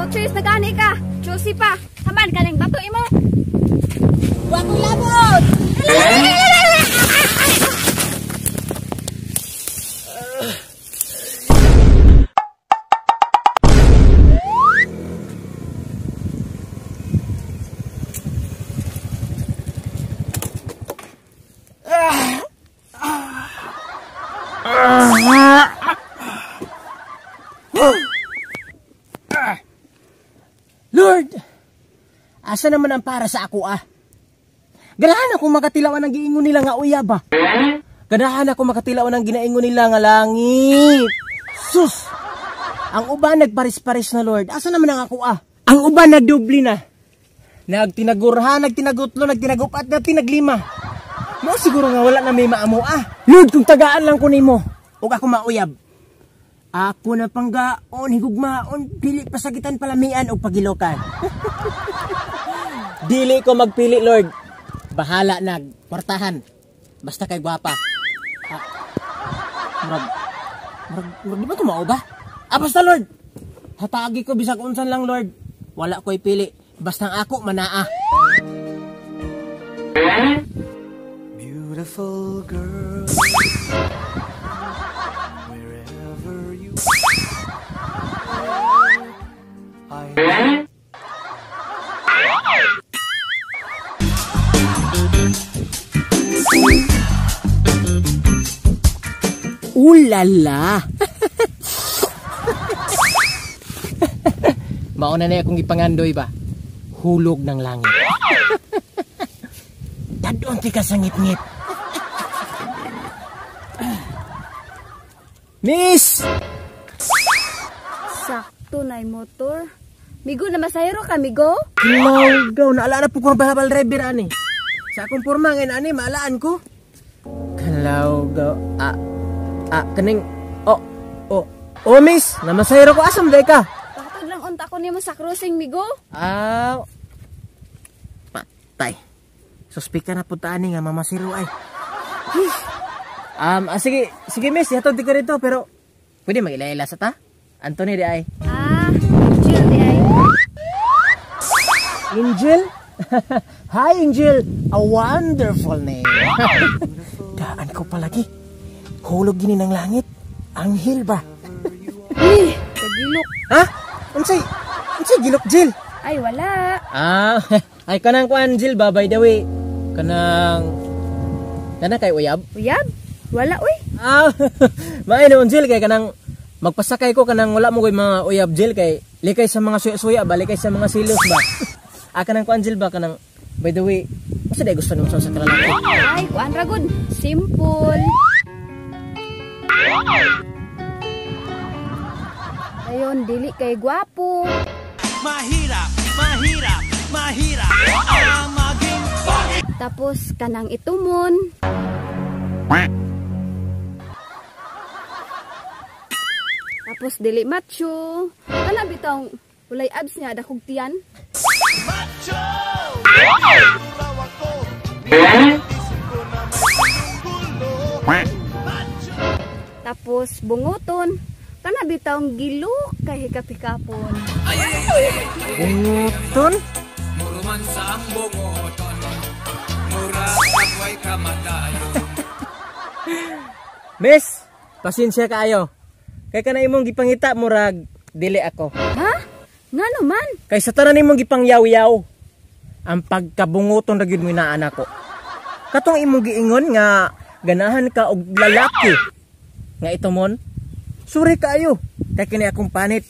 No choice na gani ka. Choosy pa. Haman ka ng bato imo. Wa ko labot. Lord, asa naman ang para sa ako ah? Ganahan ako makatilawan ang giingon nila nga uyab ah. Ganahan ako makatilawan ang ginaingon nila nga langit. Sus! Ang uban nagparis-paris na, Lord. Asa naman ang ako ah? Ang uban nagdubli na. Nagtinagurha, nagtinagutlo, nagtinagupat, nagtinaglima. Mo siguro nga wala na may maamo ah. Lord, kung tagaan lang ko nimo, ug ako mauyab. Ako na panggaon, higugmaon, dili pasakitan palamian og pagilokan. Dili ko magpili, Lord. Bahala nag kwartahan. Basta kay gwapa. Ah, murag, murag, murag di ba tumao ba? Ah, basta Lord. Hatagi ko bisag unsan lang, Lord. Wala ko'y pili. Basta ang ako manaa. Beautiful girl. Wherever you are, I Ulala. Mauna na akong gipangandoy ba? Hulog ng langit. Dadon ti ka sa ngip-ngip. Miss! Sakto na motor. Migo na masahero ka, migo? Lawgaw, naalala po ko ang bahabal driver ani. Sa akong porma ngayon ani, maalaan ko. Kalawgaw, kaning, oh, miss, namasahero ko, asam day ka? Pakatod lang unta ko nimo sa crossing, migo. Ah, patay. Suspika na punta ani nga mamasiro ay. Sige, sige miss, hatod di ka rito, pero pwede mag-ila-ila sa ta? Anthony di ay. Ah, Angel di ay. Angel? Hi Angel, a wonderful name. Daan ko palagi. Hulog gini ng langit. Anghel ba? Eh, kagilok. Ha? Unsay? Unsay gilok, Jill? Ay, wala. Ah, ay kanang kuan Jill ba, by the way. Kanang kanang kay uyab? Uyab? Wala uy. Ah, maay noon Jill kay kanang magpasakay ko kanang wala mo koy mga uyab Jill kay likay sa mga suya-suya ba, likay sa mga silos ba. Ah, kanang kuan Jill ba kanang by the way, unsa day gusto nimo sa kalalaki? Ay, kuan ra gud. Simple. Ayon, dili kay gwapo. Mahirap, mahirap, mahirap ang maging pogi. Tapos kanang itumon. Tapos dili macho. Kana bitong walay abs niya dakog tiyan. Macho! Tapos bunguton. Kana bitong gilok kay hikap-hikapon. Bunguton? Muruman sa ang bunguton. Mura agway kamatayo. Miss, pasensya kaayo. Kay kana imong gipangita murag dili ako. Ha? Ngano man? Kay sa tanan imong gipangyaw-yaw, ang pagkabunguton ra gyud mo inaan ako. Katong imong giingon nga ganahan ka og lalaki nga itumon. Suri kaayo kay kini akong panit.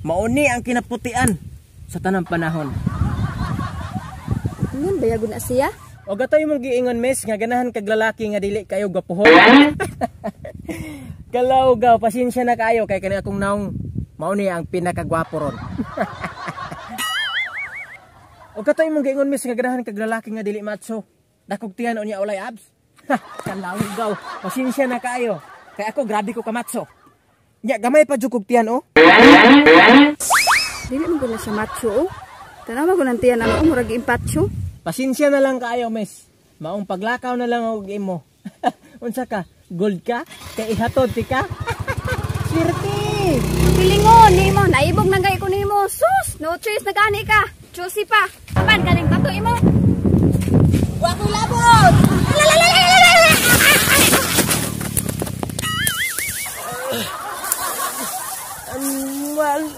Mauni ang kinaputian sa tanang panahon. Ngun bayagon na siya? O gato imong giingon miss nga ganahan kag lalaki nga dili kayo gwapuhon. Kalawgaw, pasensya na kaayo kay kani akong naong mauni ang pinakagwapo ron. O gato imong giingon miss nga ganahan kag lalaki nga dili macho. Dakog tiyan unya ulay abs. Kalawgaw, pasensya na kaayo kay ako grabe ko kamatso. Nya gamay pa jud kog tiyan oh. Dili man gud na siya macho oh. Tanaw man gud ang tiyan ano, murag impatso. Pasensya na lang kaayo miss. Maong paglakaw na lang og imo. Unsa ka? Gold ka? Kay ihatod ti ka? Swerte. Pilingon nimo, naibog na gay ko nimo. Sus! No choice na gani ka. Choosy pa. Apan galing bato imo. Wa ko'y labot! Well,